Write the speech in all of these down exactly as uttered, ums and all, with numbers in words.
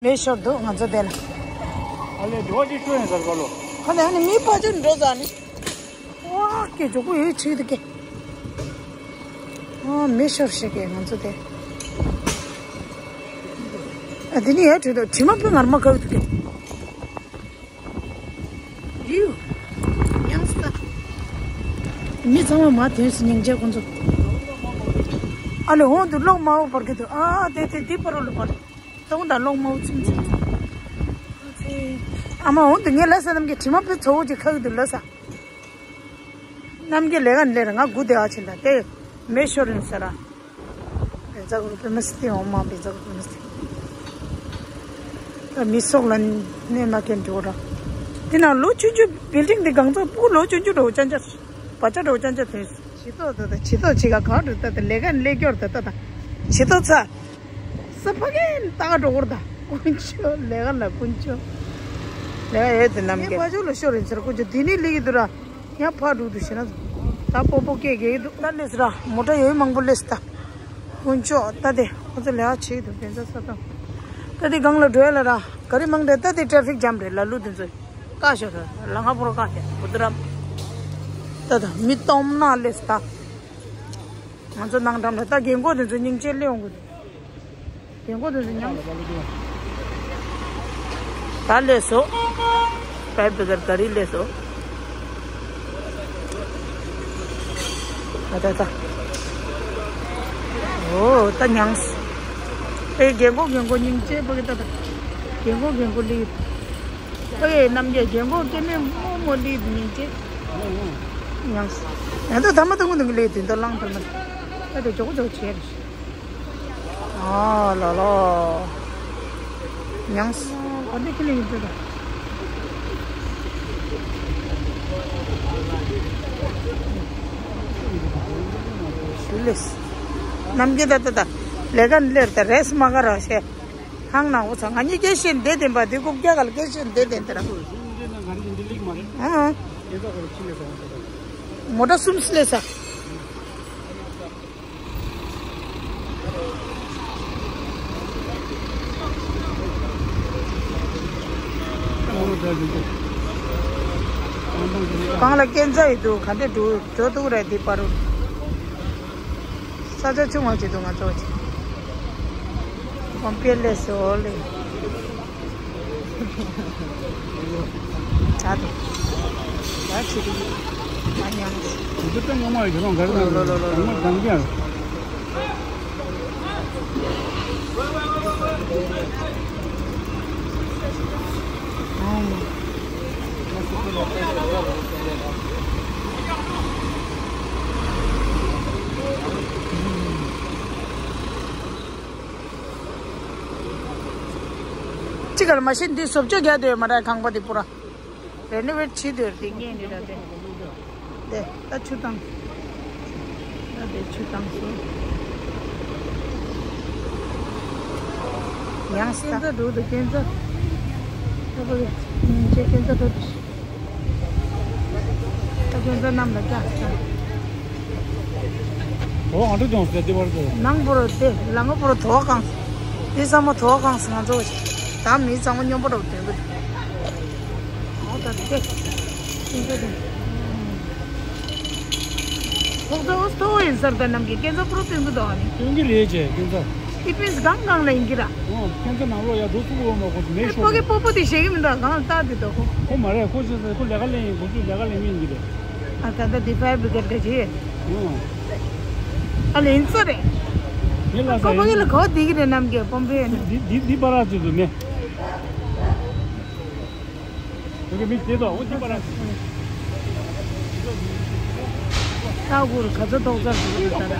མེ་ཤོར་འདུག་ང་ཚོ་དེ་ལ། ཨ་ལས་འགྲོ་བ་ཅིག་ཤོར་ཡིན་ཟེར་ག་ལོ། ཁ་ནས་ཨ་ནི་མི་ཕ་ཆུ་འགྲོ་ཟ་ནི། ཝ་ཀེ་ཇོ་ཀུ་ཡོད་ཆིག་དུ་ཀེ། ཨ་མེ་ཤོར་ཤེས་ཀེ་ང་ཚོ་དེ། ཨ་དེ་ནི་ཡ་བྲོས་འདུག་དྲི་མ་ཕུ་ངར་མ་ག་བུ་དུ་ཀེ། ཡིའུ། ཡང་སྟ། མི་ཚང་མ་མ་དོན་སུ་སྙིང་རྗེ་ཁོང་ཚོ། ཨ་ལེ་ཧོང་དུ་གློག་མ་འོ་བར་གི་དུ་ཨ་དེ་དེ་དེ་པར་ལོ་བར། ཏོང་དང་གློག་མ་འོ་ཚིམ་ཚིམ། ཨ་མ་ཧོང་དུ་ངས་ལ་ས་རྣམ་གྱི་དྲི་མ་ཕུ་ཚོ་བོ་ཅིག་ཁ་གི་དུ་ལ་ས། རྣམ་རྒྱལ་ལས་ཀ་ལས་ར་ང་དགུ་དེ་ཨ་ཆེན་ད་དེ་མེ་ཤོར་ཡིན་ས་ར། བེ་ཛ་གུ་རུ་པེ་མ་སི་ཏི་འོ་མ་བེ་ཛ་གུ་རུ་པེ་མ་སི་ཏི། ད་མི་སོགས་ལ་གནས་མ་མཁན་འགྲོ་ར། དེ་ན་ལོ་ཆུང་ཆུང་བིལ་ཌིང་དེ་གང་ཚོགས་སྤུ་གུ་ལོ་ཆུང་ཆུང་འགྲོ་ཅན་ཅ། བ་ཅ་འགྲོ་ཅན་ཅ་དེ། ཇི་ཏོ་ད་ད་ཇི་ཏོ་ཇི་ག་ག་འགྲོ་ད་ད་ལས་ཀ་ལས་སྐྱོར་ད་ད་ད་ཇི་ཏོ་ཚ། ས་ཕ་གན་ཏག་འགྲོ་གོར་ད། དཀོན་མཆོག་ལས་ཀ་ལ་དཀོན་མཆོག་ལས་ཀ་ཡོད་དེ་རྣམ་རྒྱལ། ངས་ཕ་ཆོས་ལ་ཤོར་ཡིན་ཟེར་དཀོན་མཆོག་དེ་ནི་ལི་གི་འདུག་ར། ཡང་ཕར་འགྲོ་འདུག་ཞེ་ན། ད་སྤོ་སྤོ་སྐད་རྒྱག་གི་འདུག་ད་ལས་སི་ར་མོ་ཊ་ཡོད་མང་པོ་ལས་སི་ད། དཀོན་མཆོག་ད་དེ་ཁོ་ཚོ་ལས་ཀ་བྱེད་ཀྱི་འདུག་དེ་ཚོ་ས་དང་། ད་དེ་སྒང་ལ་འགྲོ་ཡ་ལ་ར་ག་རི་མང་དྲགས་ད་དེ་ཊེ་ཕིག་ཇམ་རེད་ལ་ལུ་དེ་ཚོ། བཀག་ཤོག་ད་ལ་ང་པོ་རོ་བཀག་ཤོག་བུ་དུ་རམ། ད་ད་མི་སྟོང་ན་ལས་སི་ད། ང་ཚོ་ནང་འགྲམ་ལ་ད་རྒན་གོག་དེ་ཚོ་སྙིང་རྗེ་སླེབས་ཡོང་གི་འདུག་རྒན་གོག་དེ་ཚོ་ཉམས། ད་སླེབས་སོ། པའི་བི་གར་ག་རི་སླེབས་སོ། ད་ད་ད། འོ་ད་ཉམས། ཨེ་རྒན་གོག་རྒན་གོག་སྙིང་རྗེ་པ་གི་ད་ད། རྒན་གོག་རྒན་གོག་སླེབས། ཨེ་རྣམ་རྒྱལ་རྒན་གོག་སྐྱེ་དམན་རྨོ་མོ་སླེབས་སྙིང་རྗེ། ཉམས། ང་ཚོ་ད་མ་ད་ངུ་ད་ངུ་སླེབས་དུས་ད་ལངས་ད་ལ། ད་དེ་ཇོག་ཇོག་བྱས་རེད། ཨ་ལ་ལ། ཉམས། ག་འདྲ་ཁི་ལི་ཡིན་འདྲ། ཞུ་ལེས། རྣམ་རྒྱལ་ད་ད་ད། ལས་ཀ་ལེར་ད་རེས་མ་ག་ར་ཤེ། ཧང་ནང་འོ་ཚ་ང་གཉིས་སྐད་བཤད་བསྡད་བསྡད་པ་དེ་རྐུབ་བཀྱག་ག་ལ་སྐད་བཤད་བསྡད་བསྡད་འདི་ར། ཨ། མོ་ཊ་གསུམ་སླེབས་ས། གང་ལ་སྐྱེན་ཚ་ཡི་འདུག་ག་འདྲ་འགྲོ་འགྲོ་འདུག་ར་འདི་པར། ས་ཆ་ཆུང་བ་ཅིག་འདུག་ང་ཚོ་ཅིག་ཀོམ་པི་ལས་སོ་ལེ། ད་དུ། ད་ཆུ་དུ། ད་ཉང་། འདི་ལྟ་ངོ་མ་ཡི་གེ་རང་ག་རེ་ལོ་ལོ་ལོ་ལོ་ལོ། ངོ་མ་གང་རྒྱ། ཅི་གར་མ་ཤེས་འདི་བཟོ་བཅོས་རྒྱག་དུས་མ་ར་ཁང་པ་འདི་པུ་ར། རེ་ནོ་ཝེ་ཊི་བྱེད་དུས་འདི་ངས་འདི་ར་དེ། དེ་ད་ཆུ་བཏང་། ད་དེ་ཆུ་བཏང་སོང་། ཡང་སྐྱེན་རྩ་འགྲོ་འདུག་སྐྱེན་རྩ། ད་པ་གི་ཉིན་བྱེད་སྐྱེན་རྩ་འགྲོ་འདུག་ད་སྐྱེན་རྩ་རྣམས་ལ་བཀྲ་ཤིས་བདེ་ལེགས། འོ་ང་ཚོ་ལྗོངས་སུ་དེ་བར་དུ། ནང་པོ་རོ་དེ་ལ་ང་པོ་རོ་དོ་གང་། དེ་ཚང་མ་དོ་གང་སོང་ང་ཚོ། ད་མི་ཚང་མ་སྙོམས་པོ་རོ་དོན་གི་འདུག་འོ་ད་དེ། ཚོགས་གཙོ་འོ་སྟོ་ཡིན་སར་ད་རྣམས་ཀྱི་སྐྱེན་རྩ་པུ་རོ་སྟོན་གི་འདུག་ཨ་ནི། སྟོན་གི་རེད་ཅེ་སྐྱེན་རྩ། ཨི་པིན་སི་གང་གང་ལ་ཡིན་གི་ར། ཨོ་སྐྱེན་རྩ་ནང་ལོགས་ཡ་འགྲོ་ཐུབ་ཀྱི་ཡོད་མ་ཁོ་མེད་ཤོར། ཨེ་ཕོ་གི་པོ་པོ་དེ་ཞེ་གི་མི་འདུག་གང་ལ་ལྟ་དེ་འདུག་ཁོ། ཁོ་མ་རེད་ཁོ་ཅི་ཟེར་ཁོ་ལས་ཀ་ལེན་ཡིན་ཁོ་ཚོས་ལས་ཀ་ལེན་མི་ཡིན་གི་རེད། ཨ་ད་ད་དེ་ཕའི་བི་གར་ག་ཅི། ཨོ། ཨ་ལེ་ཡིན་ས་རེད། ངས་ལ་ས་ཁོ་ཕ་གི་ཡིན། ལ་གོ་དེ་གི་རེད་རྣམས་ཀྱི་པོམ་པེ་ཡིན། འདི་འདི་འདི་པ་ར་ཅི་ཟེར་མེད། ཡོད་མི་དེ་དང་འོ་དེ་པ་ར། ས་གུར་ག་ཚོད་ཐོག་ཚར་ཞིག་ཡོད་ད་ར།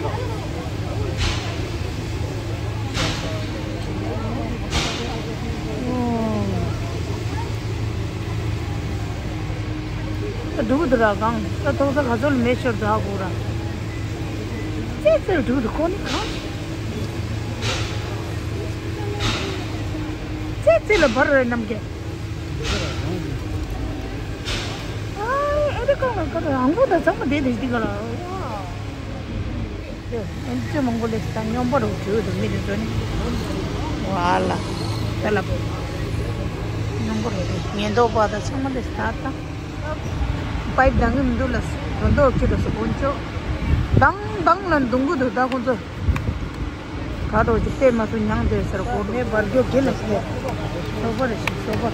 འགྲུབ་འདུག་ར་གང་ས་ཐོག་ས་ག་ཚོད་ལ་མེད་ཤོར་ད་གུར་ར། ཙེ་ཙེ་འགྲུབ་འདུག་ཁོ་ནི་གང་། ཙེ་ཙེ་ལ་བར་རེད་རྣམས་ཀྱི། ཨ་ཨེ་འདྲ་གང་ལ་ག་རེ་ཨང་པོ་ད་ཚང་མ་བསྡད་དེ་འདི་ག་ལ། ཨེ་འདྲ་མང་པོ་ལས་ད་སྙོམས་པ་རུ་བྲོས་འདུག་མི་དེ་ཚོ་ནི། ཝ་ལ། ད་ལབ། ཉུང་པོ་རེད་དེ། ཉེན་རྟོག་པ་དང་ཚང་མ་དེ་ད་ལྟ། པའིབ་འདང་གི་མི་འདུག་ལ། རོ་འདོགས་ཁྱི་རོ་སོ་དཀོན་མཆོག། དང་དང་ལ་འདུང་གི་འདུག་ད་ཁོང་ཚོ། ག་རོ་ཅིག་བལྟས་མ་སོང་མྱངས་བསྡད་ཟེར་གོ། མེ་འབར་རྒྱུ་དགེ་ལ་ཟེར། སོ་པ་རེ་ཞིག་སོ་པ།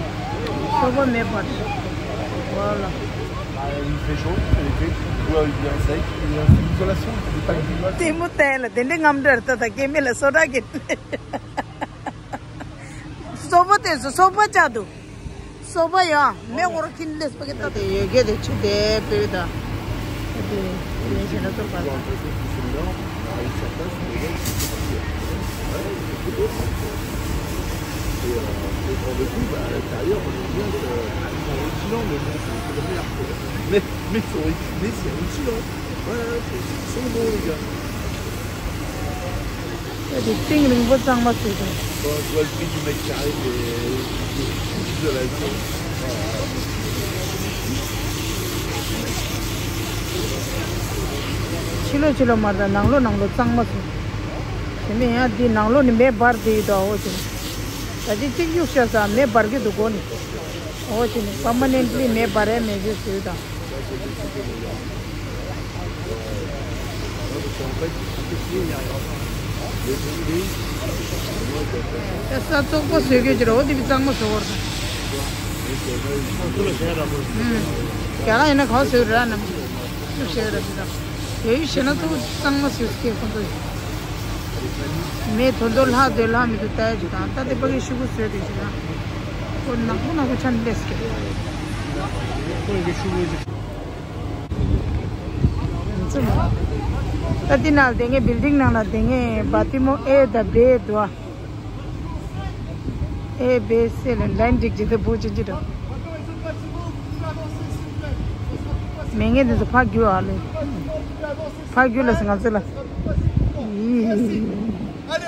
སོ་པ་མེ་འབར་ཞིག་ཝ་ལ། Bah, il fait chaud, en effet. Ouais, il est sec, il est en isolation, il est pas isolé. ལྟད་མོ་བལྟས་ལ་དེ་འདྲའི་རྔམ་འདྲ་རེད། ད་ད་སྐྱེ་དམན་ལ་སོ་ཊ་གི། སོ་པ་དེ་སོ་སོ་པ་ཅག་འདུག་སོ་པ་ཡ། མེ་འོར་ཁིན་ལེས་པ་གི་ད་དེ་ཡོད་གེ་དེ་ཆུ་དེ་པོའི་ད། དེ་ཡོད་ཞེ་ན་ཚོར་པ། Mais, mais, faut, mais c'est utile, hein. Voilà, c'est, ils sont bons, les gars. ད་དེ་ཏིང་རིང་པོ་གཙང་མ་བཟོས་འདུག Quand je vois le prix du mètre carré de, de, d'isolation. ཕྱི་ལོགས་ཕྱི་ལོགས་མ་རེད། ནང་ལོགས་ནང་ལོགས་གཙང་མ་བཟོས། དེ་ནས་ཡང་འདི་ནང་ལོགས་ནས་མེ་འབར་བསྡད་ཡོད་དོ། འོ་དེ་ད་ཅིག་གཅིག་གཡུག་ཤ་ཟ་མེ་འབར་གྱི་འདུག་གོ་ནི། འོ་དེ་ནས་པར་མ་ནེན་ཊི་ལི་མེ་འབར་ཡ་མེད་ཅེས་ཟེར་དང་། ད་ས་བཙོག་པོ་བཟོས་གྱི་ཅི་ར། འོ་དེ་བི་གཙང་མ་བཟོ་བར་དང་། རྒྱ་ལ་ཡིན་ན་ག་བ་བཟོས་ར་ནམ། ཤུགས་ཤེས་ར་མི་དང་། དེ་བི་ཞེ་ན་གཙོ་བོ་གཙང་མ་བཟོས་སྐྱེ་ཁོང་ཚོ་ཡིན། མེ་ཐོན་ཐོན་ལྷག་དོན་ལྷག་མི་འདུག་ལྟ་ཡ་ཅིག་དང་། ད་དེ་ཕ་གི་ཤུ་གུ་བཟོས་དེ་ཞིག་ན། ཁོ་ནག་པོ་ནག་པོ་ཆ་ནས་སླེབས་སོང་། ད་དེ་ནང་ལ་དེ་ངའི་བིལ་ཌིང་ནང་ལ་དེ་ངའི་བ་ཏི་མོ་ཨེ་ད་བེ་དུ་ཨ། ཨེ་བེ་སི་ལ་ལན་འགྲིག་ཅིག་དེ་བུ་ཅིག་ཅིག་འགྲོ། མེ་ངན་དེ་ཚོ་ཕར་རྒྱུག་ཨ་ལེ། ཕར་རྒྱུག་ལ་སི་ང་ཚོ་ལ། ཡི།